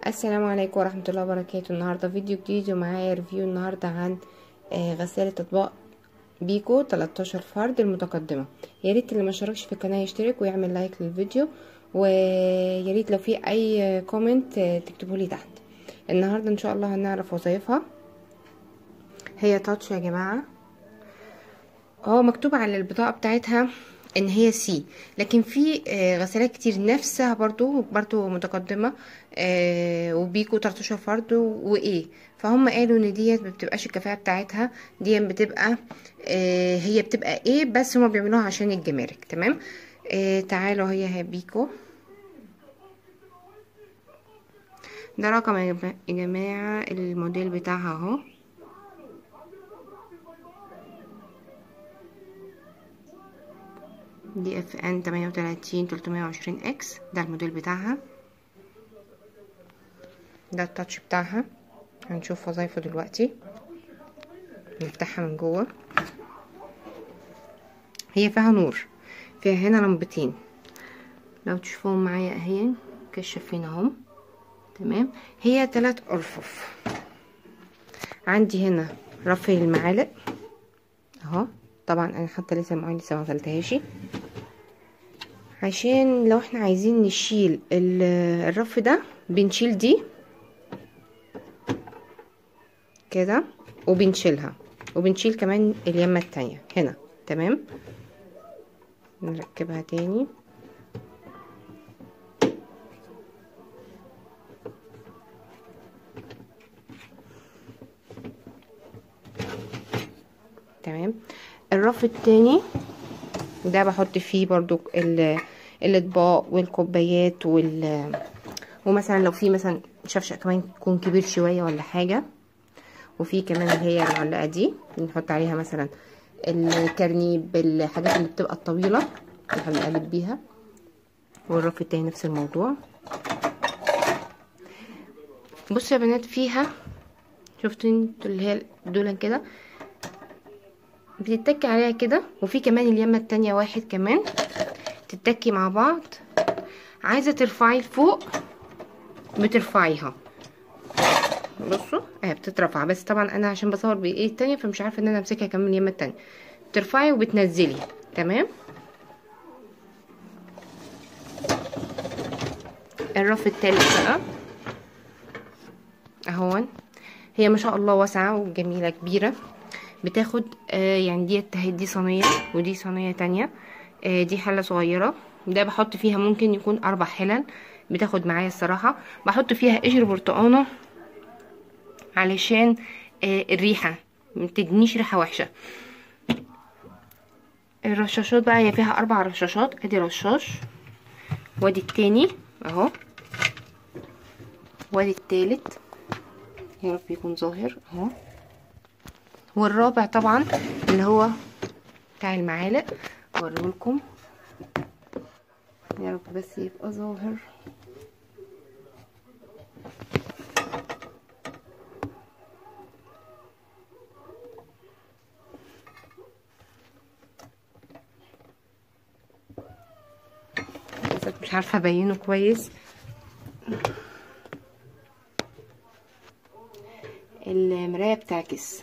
السلام عليكم ورحمة الله وبركاته. النهاردة فيديو جديد ومعايا review النهاردة عن غسالة اطباق بيكو 13 فرد المتقدمة. يا ريت اللي ما شاركش في القناة يشترك ويعمل like للفيديو، ويا ريت لو في اي comment تكتبه لي تحت. النهاردة ان شاء الله هنعرف وظايفها. هي touch يا جماعة، هو مكتوب على البطاقة بتاعتها ان هي C، لكن في غسالات كتير نفسها برضو متقدمة وبيكو 13 فرد وايه، فهم قالوا ان ديت ما بتبقاش الكفاءة بتاعتها، دي بتبقى هي بتبقى A بس هما بيعملوها عشان الجمارك. تمام. تعالوا، هي بيكو، ده رقم يا جماعة الموديل بتاعها اهو. دي FN 38 320 X، ده الموديل بتاعها، ده ال touch بتاعها. هنشوف وظايفه دلوقتي. نفتحها من جوه، هي فيها نور، فيها هنا لمبتين لو تشوفوهم معايا اهي كشافين اهم. تمام. هي 3 ارفف. عندي هنا رف المعالق اهو، طبعا انا حاطه لسه المعالق لسه ما غسلتهاش، عشان لو احنا عايزين نشيل الرف ده بنشيل دي كده وبنشيلها، وبنشيل كمان اليمة التانية هنا. تمام. نركبها تاني. تمام. الرف التاني ده بحط فيه برضو الاطباق والكوبايات ومثلا لو في مثلا شفشق كمان يكون كبير شوية ولا حاجة. وفي كمان اللي هي المعلقة دي بنحط عليها مثلا الكرنيب، الحاجات اللي بتبقى الطويلة اللي احنا بنقلب بيها. والرف التاني نفس الموضوع. بصوا يا بنات، فيها شفتوا انتوا اللي هي دولا كده بتتكي عليها كده، وفي كمان اليمة التانية واحد كمان تتكي مع بعض. عايزة ترفعي لفوق بترفعيها، بصوا اهي بتترفع، بس طبعا انا عشان بصور بايه التانية فمش عارفة ان انا امسكها كمان اليمة التانية. بترفعي وبتنزلي. تمام. الرف التالت بقى اهون، هي ما شاء الله واسعة وجميلة كبيرة، بتاخد يعني دي صينية ودي صينية تانية، دي حلة صغيرة، ده بحط فيها ممكن يكون 4 حلل بتاخد معايا الصراحة. بحط فيها قشر برتقانة علشان الريحة متدنيش ريحة وحشة. الرشاشات بقى هي فيها 4 رشاشات، ادي رشاش وادي التاني اهو وادي التالت، يا رب يكون ظاهر اهو، والرابع طبعا اللي هو بتاع المعالق. اوريهولكم يا رب بس يبقى ظاهر. مش عارفه ابينه كويس. المراية بتعكس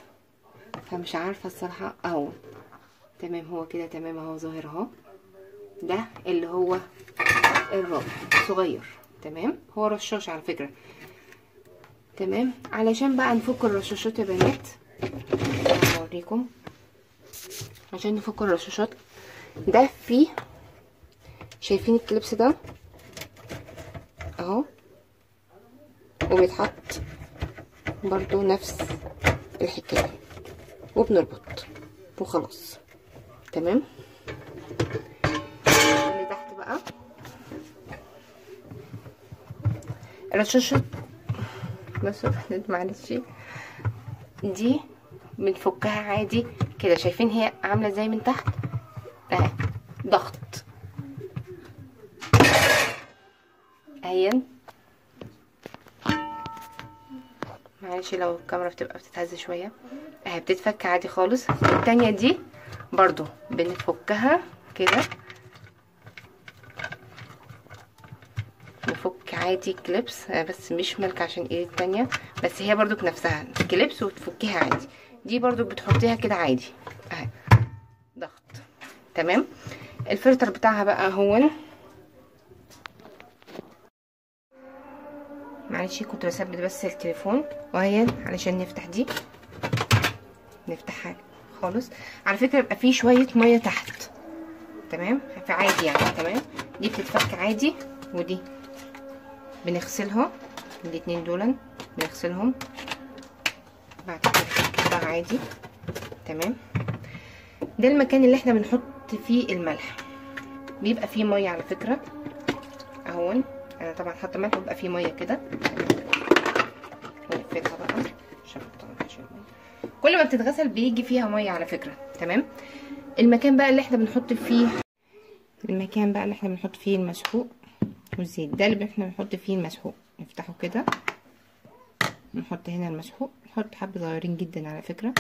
فمش عارفه الصراحة اهو. تمام، هو كده تمام اهو ظاهر اهو. ده اللي هو الرابع صغير. تمام، هو رشاش على فكرة. تمام. علشان بقى نفك الرشاشات يا بنات اوريكم، عشان نفك الرشاشات ده فيه، شايفين الكليبس ده اهو، وبيتحط برضو نفس الحكاية وبنربط وخلاص. تمام. اللي تحت بقى الرشاشة، بس معلش دي بنفكها عادي كده، شايفين هي عامله ازاي من تحت اهي، ضغط اهي. معلش لو الكاميرا بتبقى بتتهز شوية، اهي بتتفك عادي خالص. التانية دي برضو بنفكها كده، نفك عادي. عادي clips، بس مش مالكه عشان ايدي التانية، بس هي برضو نفسها clips وتفكيها عادي. دي برضو بتحطيها كده عادي اهي ضغط. تمام. الفلتر بتاعها بقى هون، معلش كنت بثبت بس التليفون، وهي علشان نفتح دي، نفتحها خالص. على فكرة يبقى فيه شوية مية تحت، تمام، فعادي يعني. تمام. دي بتتفك عادي، ودي بنغسلها، الاتنين دول بنغسلهم بعد كده عادي. تمام. ده المكان اللي احنا بنحط فيه الملح، بيبقى فيه مية على فكرة اهون. انا طبعا حاطه ملح وبيبقى فيه مية كده، نقفلها بقى عشان ما تطلعش المية. كل ما بتتغسل بيجي فيها مية على فكرة. تمام. المكان بقى اللي احنا بنحط فيه، المكان بقى اللي احنا بنحط فيه المسحوق والزيت، ده اللي احنا بنحط فيه المسحوق. نفتحه كده، نحط هنا المسحوق، نحط حبه صغيرين جدا على فكرة.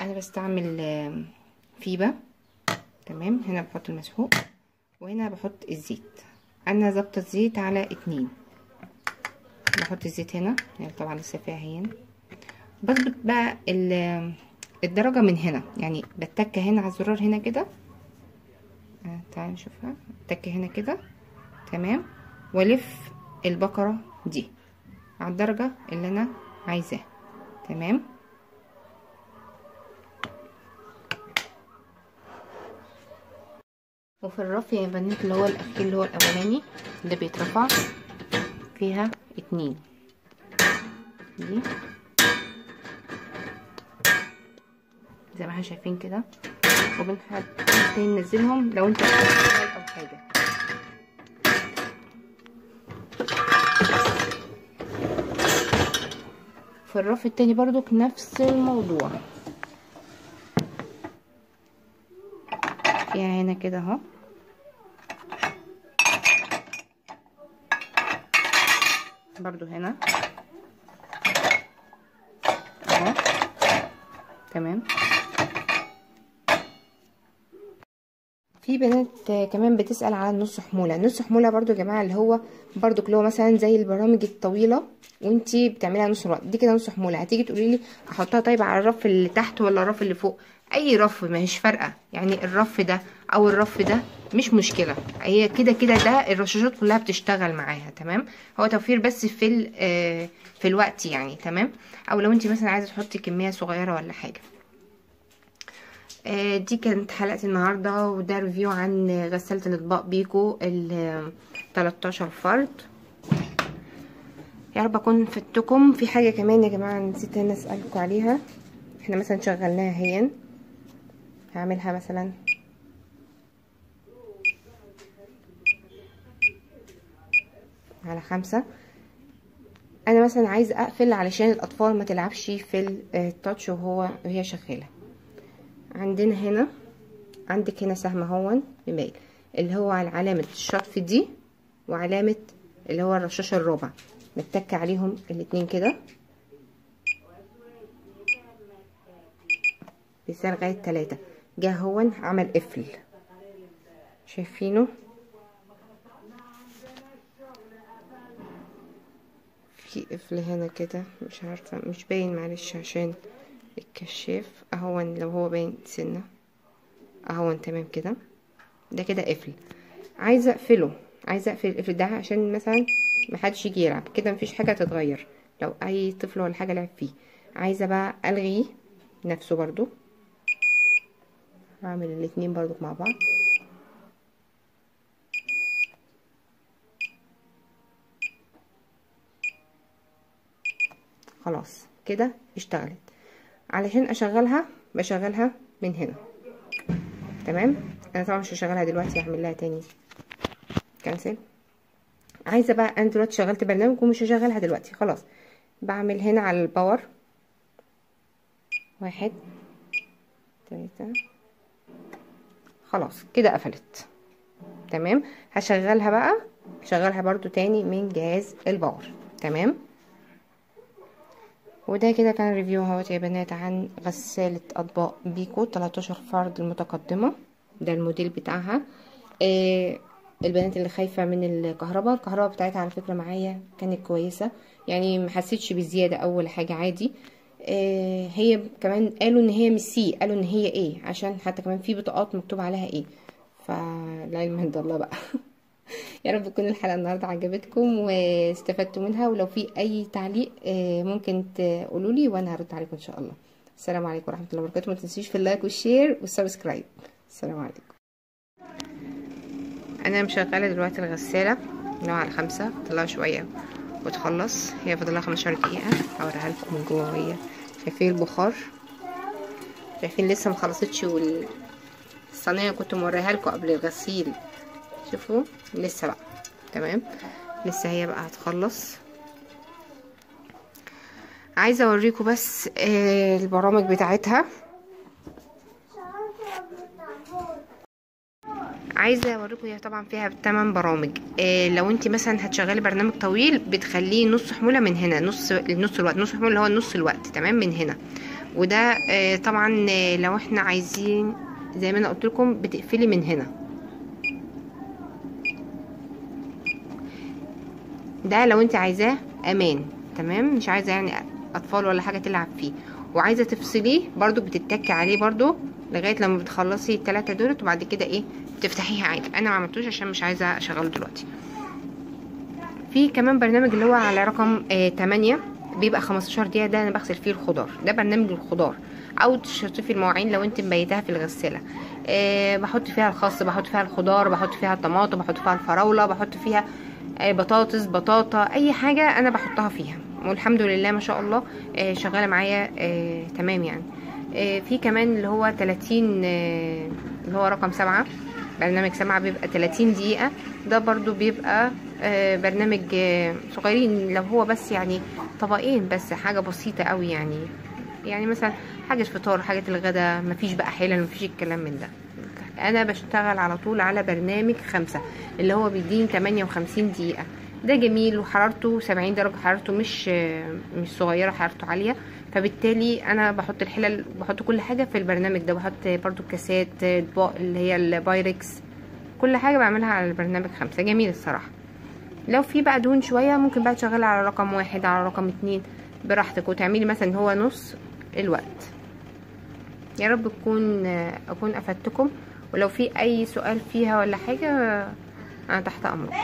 انا بستعمل فيبه. تمام. هنا بحط المسحوق وهنا بحط الزيت. انا ظابطة الزيت على 2، بحط الزيت هنا يعني طبعا لسه فيها هين. بظبط بقى الدرجة من هنا، يعني بتك هنا على الزرار هنا كده، تعالي نشوفها، بتك هنا كده. تمام. والف البقرة دي على الدرجة اللي انا عايزاها. تمام. وفي الرف يا بنات اللي هو الاخير اللي هو الاولاني اللي بيترفع، فيها 2 دي زي ما احنا شايفين كده، وبنحط ننزلهم لو انت او حاجة. في الرف التاني برضو نفس الموضوع، فيها هنا كده اهو، برضو هنا اهو. تمام. في بنات كمان بتسأل على النص حمولة. نص حمولة برضو يا جماعة اللي هو برضو اللي هو مثلا زي البرامج الطويلة وانتي بتعمليها نص الوقت، دي كده نص حمولة. هتيجي تقولي لي احطها طيب على الرف اللي تحت ولا الرف اللي فوق؟ اي رف ما هيش فارقة، يعني الرف ده او الرف ده مش مشكلة، هي كده كده ده الرشاشات كلها بتشتغل معاها. تمام. هو توفير بس في في الوقت يعني. تمام. او لو انتي مثلا عايزة تحطي كمية صغيرة ولا حاجة. دي كانت حلقة النهاردة، وده review عن غسالة الأطباق بيكو ال 13 فرد. يا رب اكون فدتكم. في حاجة كمان يا جماعة نسيت ان اسألكم عليها، احنا مثلا شغلناها هي، هعملها مثلا على 5. انا مثلا عايزة اقفل علشان الاطفال ما تلعبش في التاتش وهي شغالة. عندنا هنا، عندك هنا سهم اهون بميل اللي هو على علامة الشطف دي وعلامة اللي هو الرشاشة الرابع، نتك عليهم الاتنين كده بيسال لغاية 3. جه هون عمل قفل، شايفينه؟ في قفل هنا كده، مش عارفة مش باين معلش عشان الكشاف اهون، لو هو باين سنة اهون. تمام كده، ده كده قفل. عايزه اقفله، عايزه اقفل القفل ده عشان مثلا محدش يجي يلعب كده، مفيش حاجة تتغير لو اي طفل ولا حاجة لعب فيه. عايزه بقى الغي نفسه برضو، هعمل الاتنين برضو مع بعض. خلاص كده اشتغلت. علشان اشغلها بشغلها من هنا. تمام. انا طبعا مش هشغلها دلوقتي، هعمل لها تاني كنسل. عايزه بقى انا دلوقتي شغلت برنامج ومش هشغلها دلوقتي خلاص. بعمل هنا على ال power 1 3، خلاص كده قفلت. تمام. هشغلها بقى، هشغلها برضو تاني من جهاز ال power. تمام. وده كده كان review اهوت يا بنات عن غسالة اطباق بيكو 13 فرد المتقدمة. ده الموديل بتاعها. البنات اللي خايفة من الكهرباء، الكهرباء بتاعتها على فكرة معايا كانت كويسة، يعني ما حسيتش بزيادة اول حاجة عادي. هي كمان قالوا ان هي مش C، قالوا ان هي A، عشان حتى كمان في بطاقات مكتوب عليها A. فلا علم عند الله بقى. يا رب تكون الحلقة النهارده عجبتكم واستفدتوا منها، ولو في اي تعليق ممكن تقولوا لي وانا هرد عليكم ان شاء الله. السلام عليكم ورحمة الله وبركاته. ما تنسيش في ال like وال share وال subscribe. السلام عليكم. انا مشغله دلوقتي الغسالة نوع على 5، طلع شوية وتخلص، هي فاضلها 15 دقيقة. هوريها لكم من جوه وهي شايفين البخار، شايفين لسه مخلصتش، والصينيه كنت موريها لكم قبل الغسيل، شوفوا لسه بقى تمام، لسه هي بقى هتخلص. عايزه اوريكم بس البرامج بتاعتها. عايزه اوريكم هي طبعا فيها 8 برامج. لو انت مثلا هتشغلي برنامج طويل بتخليه نص حمولة من هنا، نص الوقت، نص حمولة اللي هو نص الوقت تمام من هنا. وده طبعا لو احنا عايزين زي ما انا قلت لكم بتقفلي من هنا. ده لو انت عايزاه امان تمام، مش عايزه يعني اطفال ولا حاجة تلعب فيه، وعايزه تفصليه برضو بتتكي عليه برضو لغاية لما بتخلصي الثلاثة دولت، وبعد كده ايه بتفتحيها عادي. انا ما عملتوش عشان مش عايزه اشغله دلوقتي. في كمان برنامج اللي هو على رقم 8 بيبقى 15 دقيقة، ده انا بغسل فيه الخضار، ده برنامج الخضار او تشطفي المواعين لو انت مبيتاها في الغسالة. بحط فيها الخس، بحط فيها الخضار، بحط فيها الطماطم، بحط فيها الفراوله، بحط فيها بطاطس، بطاطا، اي حاجة انا بحطها فيها، والحمد لله ما شاء الله شغالة معايا تمام يعني. في كمان اللي هو 30 اللي هو رقم 7، برنامج 7 بيبقى 30 دقيقة، ده برضو بيبقى برنامج صغيرين، لو هو بس يعني طبقين بس، حاجة بسيطة قوي يعني مثلا حاجة فطار، حاجة الغدا، مفيش بقى حلل، مفيش الكلام من ده. انا بشتغل على طول على برنامج 5 اللي هو بيديني 58 دقيقة، ده جميل وحرارته 70 درجة، حرارته مش صغيرة، حرارته عالية، فبالتالي انا بحط الحلل، بحط كل حاجة في البرنامج ده، بحط برضو الكاسات، اطباق اللي هي البايركس، كل حاجة بعملها على البرنامج 5. جميل الصراحة. لو في بقى دهون شوية ممكن بقى تشغلها على رقم 1، على رقم 2 براحتك، وتعملي مثلا هو نص الوقت. يا رب اكون افدتكم، ولو في اي سؤال فيها ولا حاجة انا تحت امركم.